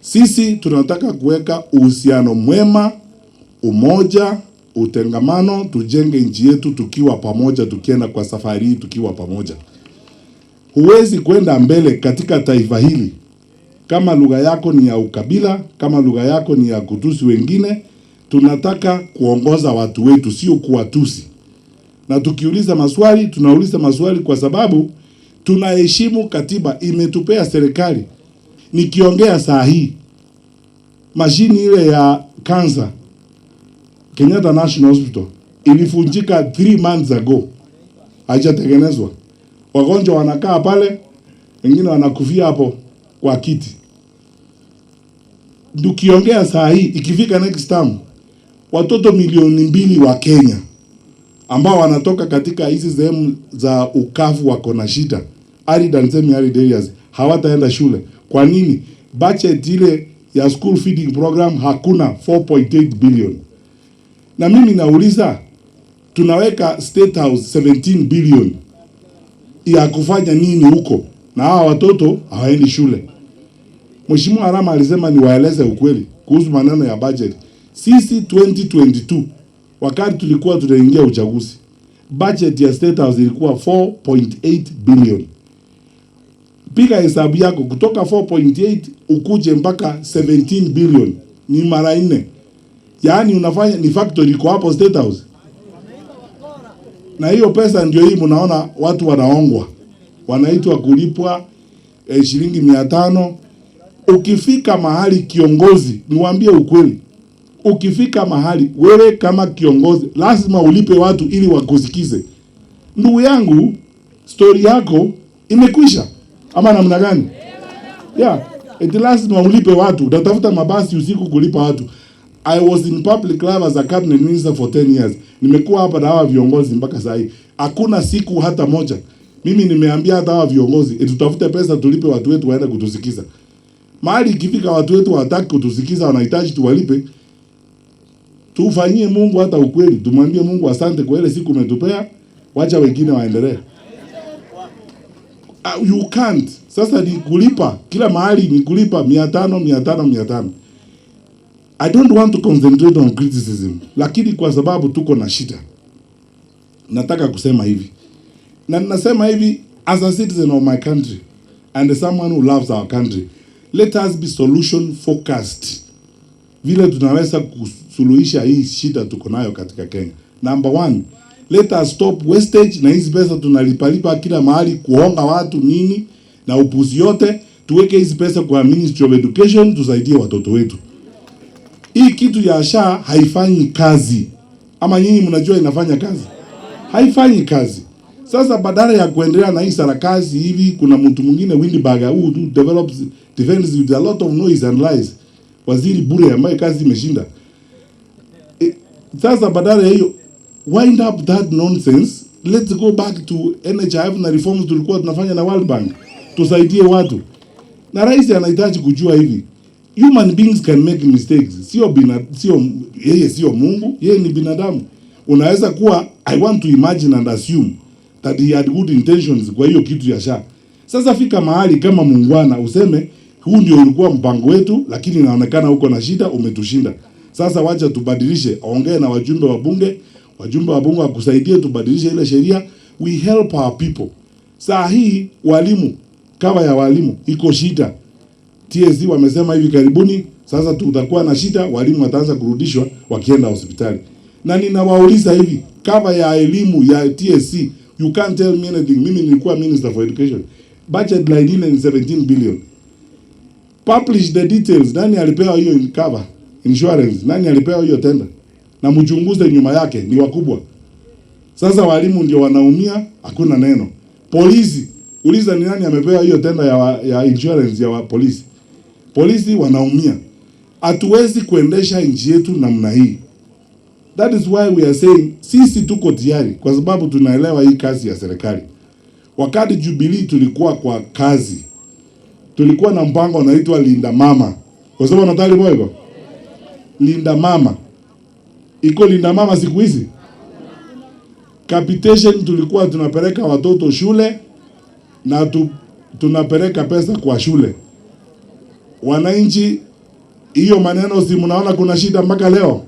Sisi tunataka kuweka uhusiano mwema, umoja, utengamano, tujenge nchi yetu tukiwa pamoja, tukienda kwa safari hii tukiwa pamoja. Huwezi kwenda mbele katika taifa hili kama lugha yako ni ya ukabila, kama lugha yako ni ya kutusi wengine. Tunataka kuongoza watu wetu, sio kuwatusi. Na tukiuliza maswali, tunauliza maswali kwa sababu tunaheshimu katiba, imetupea serikali. Nikiongea saa hii, mashini ile ya cancer Kenyatta National Hospital ilivunjika 3 months ago, haijatengenezwa. Wagonjwa wanakaa pale, wengine wanakufia hapo kwa kiti. Tukiongea saa hii, ikifika next term, watoto milioni 2 wa Kenya ambao wanatoka katika hizi sehemu za ukavu wako na shida, arid and semi arid areas, hawataenda shule. Kwa nini? Budget ile ya school feeding program hakuna 4.8 billion. Na mimi nauliza, tunaweka State House 17 billion ya kufanya nini huko, na hawa watoto hawaendi shule? Mheshimiwa Arama alisema niwaeleze ukweli kuhusu maneno ya budget. Sisi 2022 wakati tulikuwa tunaingia uchaguzi, budget ya State House ilikuwa 4.8 billion. Piga hesabu yako kutoka 4.8 ukuje mpaka 17 billion, ni mara nne. Yaani unafanya ni factory iko hapo State House, na hiyo pesa ndio hii mnaona watu wanaongwa, wanaitwa kulipwa shilingi 500. Ukifika mahali kiongozi, niwaambie ukweli, ukifika mahali wewe kama kiongozi lazima ulipe watu ili wakusikize. Ndugu yangu, stori yako imekwisha ama namna gani? Yeah, eti lazima ulipe watu, utatafuta mabasi usiku kulipa watu. I was in public life as a cabinet minister for 10 years. Nimekuwa hapa na hawa viongozi mpaka saa hii. Hakuna siku hata moja mimi nimeambia hata hawa viongozi eti tutafute pesa tulipe watu wetu waende kutusikiza. Mahali ikifika watu wetu hawataki kutusikiza, wanahitaji tuwalipe. Tufanyie Mungu hata ukweli, tumwambie Mungu asante kwa ile siku umetupea, wacha wengine waendelee. You can't. Sasa ni kulipa kila mahali, ni kulipa 500, 500, 500. I don't want to concentrate on criticism, lakini kwa sababu tuko na shida, nataka kusema hivi, na ninasema hivi as a citizen of my country and someone who loves our country, let us be solution focused, vile tunaweza kusuluhisha hii shida tuko nayo katika Kenya. Number one, let us stop wastage na hizi pesa tunalipalipa kila mahali kuhonga watu nini na upuzi yote. Tuweke hizi pesa kwa Ministry of Education, tusaidie watoto wetu. Hii kitu ya SHA haifanyi kazi, ama nyinyi mnajua inafanya kazi? Haifanyi kazi. Sasa badala ya kuendelea na hii sarakasi hivi, kuna mtu mwingine Windberger who develops defends with a lot of noise and lies, waziri bure ambaye kazi imeshinda. Sasa badala ya hiyo, wind up that nonsense, let's go back to NHIF na reforms tulikuwa tunafanya na World Bank, tusaidie watu. Na rais anahitaji kujua hivi, human beings can make mistakes. Sio yeye, sio Mungu, yeye ni binadamu. Unaweza kuwa, I want to imagine and assume that he had good intentions kwa hiyo kitu ya SHA. Sasa fika mahali kama muungwana useme huu ndio ulikuwa mpango wetu, lakini inaonekana uko na shida, umetushinda. Sasa wacha tubadilishe, ongee na wajumbe wa bunge, wajumbe wa bunge wakusaidie tubadilishe ile sheria, we help our people. Saa hii walimu, cover ya walimu iko shida. TSC wamesema hivi karibuni, sasa tutakuwa na shida, walimu wataanza kurudishwa wakienda hospitali. Na ninawauliza hivi, cover ya elimu ya TSC, you can't tell me anything. Mimi nilikuwa minister for education, budget line ile ni 17 billion. Publish the details. Nani alipewa hiyo cover insurance? Nani alipewa hiyo tender? Na mchunguze nyuma yake, ni wakubwa. Sasa walimu ndio wanaumia, hakuna neno. Polisi, uliza ni nani amepewa hiyo tenda ya insurance ya polisi. Polisi wanaumia. Hatuwezi kuendesha nchi yetu namna hii. That is why we are saying sisi tuko tayari, kwa sababu tunaelewa hii kazi ya serikali. Wakati Jubilee tulikuwa kwa kazi, tulikuwa na mpango unaitwa Linda Mama. Kwa sababu natali boygo Linda Mama iko Linda Mama siku hizi. Capitation tulikuwa tunapeleka watoto shule na tunapeleka pesa kwa shule. Wananchi, hiyo maneno si mnaona kuna shida mpaka leo?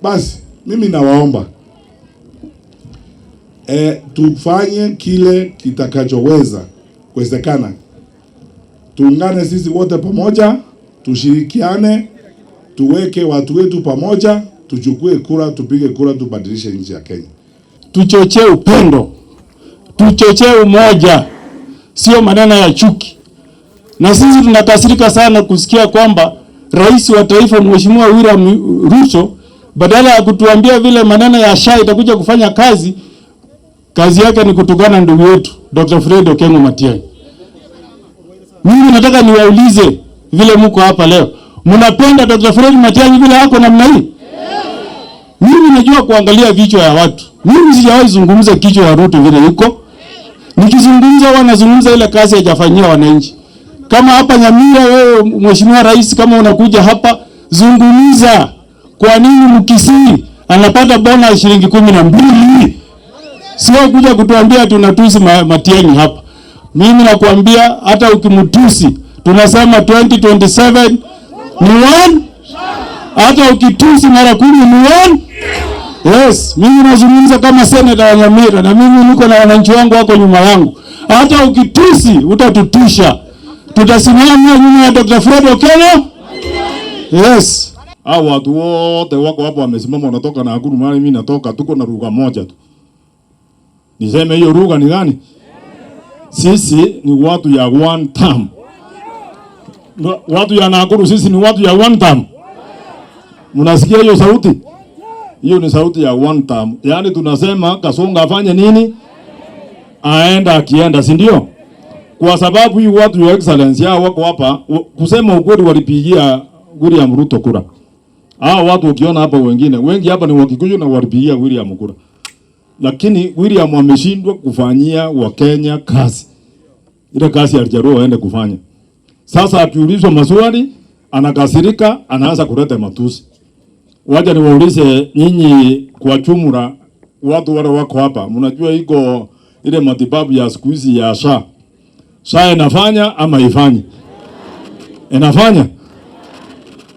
Basi mimi nawaomba tufanye kile kitakachoweza kuwezekana. Tuungane sisi wote pamoja, tushirikiane, tuweke watu wetu pamoja, tuchukue kura, tupige kura, tubadilishe nchi ya Kenya. Tuchochee upendo, tuchochee umoja, sio maneno ya chuki. Na sisi tunakasirika sana kusikia kwamba rais wa taifa Mheshimiwa William Ruto, badala ya kutuambia vile maneno ya SHA itakuja kufanya kazi, kazi yake ni kutukana ndugu yetu Dr. Fred Okengo Matiang'i. Mimi nataka niwaulize vile mko hapa leo, mnapenda Dr. Fred Matiang'i vile ako namna hii? Mimi najua kuangalia vichwa ya watu. Mimi sijawahi zungumza kichwa ya Ruto vile iko. Nikizungumza huwa nazungumza ile kazi hajafanyia wananchi. Kama hapa Nyamira, wewe Mheshimiwa Rais, kama unakuja hapa zungumza, kwa nini Mkisii anapata bona shilingi 12? Sio kuja kutuambia tunatusi Matiang'i hapa. Mimi nakwambia hata ukimtusi tunasema 2027 ni one. Hata ukitusi mara 10 ni one. Yes, mimi nazungumza kama senator wa Nyamira na mimi niko na wananchi wangu wako nyuma yangu. Hata ukitusi utatutisha. Tutasimama nyuma ya Dr. Fred Okengo. Yes. Hao watu wote wako hapo wamesimama wanatoka na Nakuru, mahali mimi natoka, tuko na lugha moja tu. Niseme hiyo lugha ni gani? Sisi ni watu ya one term. Watu ya Nakuru sisi ni watu ya one term. Mnasikia hiyo sauti? Hiyo ni sauti ya one term. Yaani tunasema Kasongo afanye nini? Aenda akienda, si ndio? Kwa sababu hii watu ya Excellency hao wako hapa, kusema ukweli walipigia William Ruto kura. Hao watu ukiona hapa wengine, wengi hapa ni Wakikuyu na walipigia William kura. Lakini William ameshindwa kufanyia Wakenya kazi. Ile kazi alijarua aende kufanya. Sasa akiulizwa maswali, anakasirika, anaanza kuleta matusi. Wacha niwaulize nyinyi kwa jumla, watu wale wako hapa, mnajua iko ile matibabu ya siku hizi ya SHA. SHA inafanya ama ifanye? Inafanya?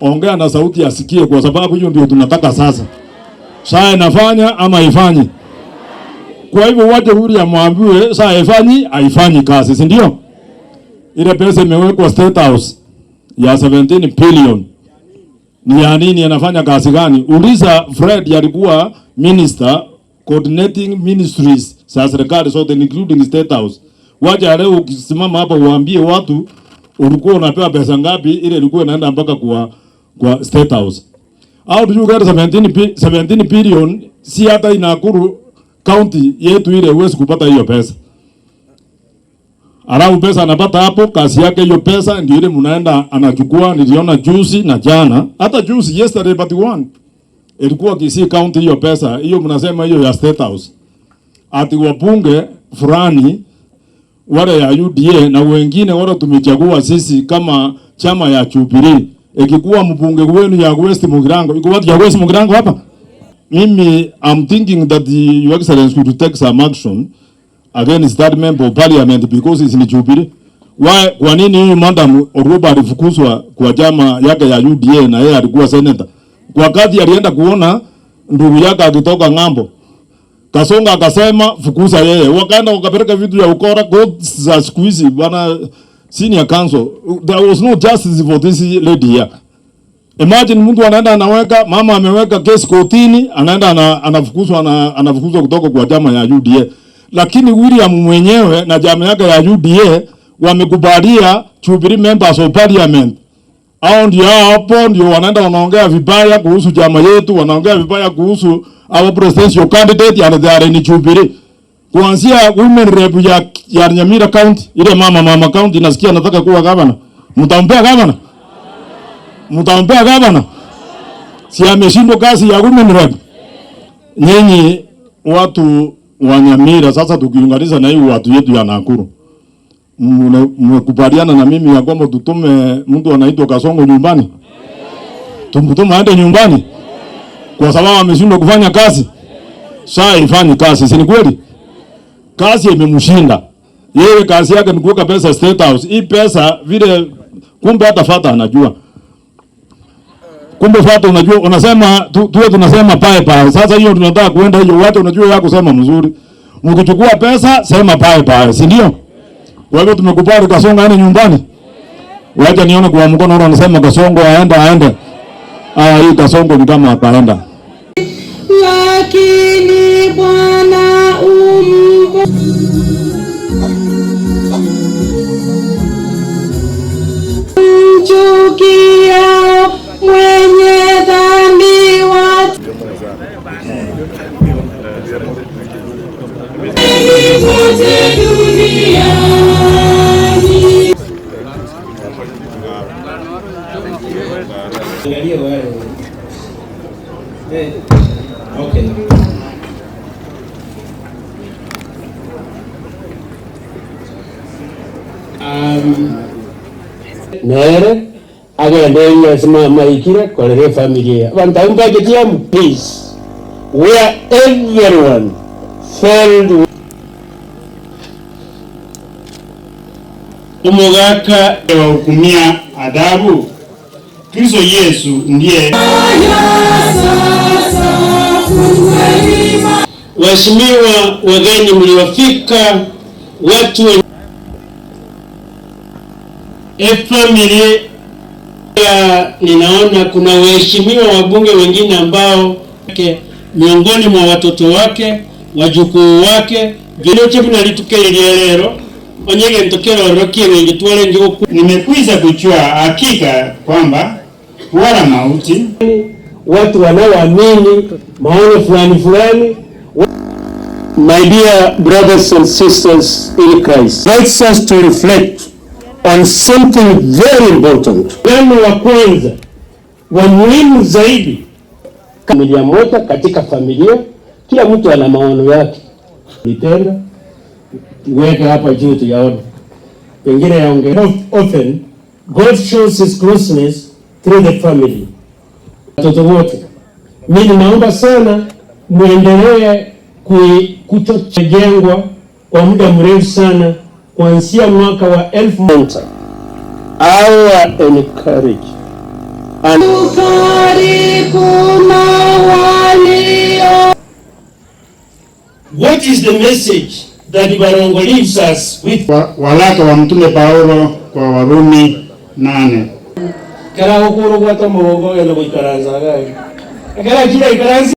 Ongea na sauti asikie, kwa sababu hiyo ndio tunataka sasa. SHA inafanya ama ifanye? Kwa hivyo wacha William amwambiwe SHA haifanyi, haifanyi kazi, si ndio? Ile pesa imewekwa State House ya 17 billion. Ni ya nini? Anafanya kazi gani? Uliza Fred, alikuwa minister coordinating ministries za serikali zote including State House. Wacha leo ukisimama hapa uambie watu ulikuwa unapewa pesa ngapi, ile ilikuwa inaenda mpaka kwa State House. How do you get 17 billion? Si hata Nakuru county yetu ile huwezi kupata hiyo pesa. Alafu pesa anapata hapo, kazi yake hiyo pesa ndio ile mnaenda anachukua. Niliona juzi na jana, hata juzi yesterday but one, ilikuwa Kisii County hiyo pesa hiyo mnasema hiyo ya State House. Ati wabunge fulani wale ya UDA na wengine wale tumechagua sisi kama chama ya Jubilee, ikikuwa mbunge wenu ya West Mugirango, iko watu ya West Mugirango hapa. Mimi I'm thinking that the Your Excellency could take some action against that member of parliament because it's in Jubilee. Why, kwa nini huyu Madam Orwoba alifukuzwa kwa chama yake ya UDA na yeye alikuwa senator? Kwa wakati alienda kuona ndugu yake akitoka ng'ambo, Kasongo akasema fukuza yeye. Wakaenda wakapeleka vitu ya ukora court za siku hizi bwana senior counsel. There was no justice for this lady here. Imagine mtu anaenda anaweka, mama ameweka kesi kotini, anaenda anafukuzwa kutoka kwa chama ya UDA. Lakini William mwenyewe na chama yake ya UDA wamekubalia Jubilee members of parliament. Hao ndio hapo ndio wanaenda wanaongea vibaya kuhusu chama yetu, wanaongea vibaya kuhusu our presidential candidate and they are in Jubilee. Kuanzia women rep ya Nyamira County, ile mama county nasikia nataka kuwa governor. Mtampea governor? Mtampea governor? Si ameshindwa kazi ya women rep. Nyinyi watu wa Nyamira sasa tukiunganisha na hii watu yetu ya Nakuru, mmekubaliana na mimi ya kwamba tutume mtu anaitwa Kasongo nyumbani? Tumtume aende nyumbani kwa sababu ameshindwa kufanya kazi. Sasa ifanye kazi, si ni kweli? Kazi imemshinda. Yeye kazi yake ni kuweka pesa State House. Hii pesa vile Kumbe hata Fata anajua. Kumbe Fata unajua, unasema tuwe tunasema pae pae. Sasa hiyo tunataka kuenda hiyo, watu unajua yako sema mzuri. Mkichukua pesa sema pae pae, si ndio? Kwa hivyo tumekubali Kasongo aende nyumbani. Wacha nione kwa mkono ule anasema Kasongo aende aende. Ah, hii Kasongo ni kama akaenda. Lakini Bwana umchukiao mwenye dhambi kote duniani. Angalia wale. Okay. Nere agende yasema maikira kolere familia. Abantu mbage peace where everyone felt Umugaka wahukumia adhabu. Kristo Yesu ndiye. Waheshimiwa wageni mliofika, watu wa familia, ninaona kuna waheshimiwa wabunge wengine ambao miongoni mwa watoto wake, wajukuu wake vile vinalitukelelya lero onyege ntokero rokie wengi tuwale ngiku. Nimekwisha kujua hakika kwamba wala mauti, watu wanaoamini maono fulani fulani. My dear brothers and sisters in Christ, invites us to reflect on something very important. Mfano wa kwanza wa muhimu zaidi, familia moja, katika familia kila mtu ana maono yake. Nipenda weka hapa juu tuyaone, pengine yaonge. Often God shows his closeness through the family. Watoto wote, mimi naomba sana muendelee kuchojengwa kwa muda mrefu sana kuanzia mwaka wa 1000. Our encourage and Karibu na walio What is the message that Barongo leaves us with? Waraka wa Mtume Paulo kwa Warumi 8. Kera gukuru gwata mugongo genda guikaranza gai. Kera kira ikaranza.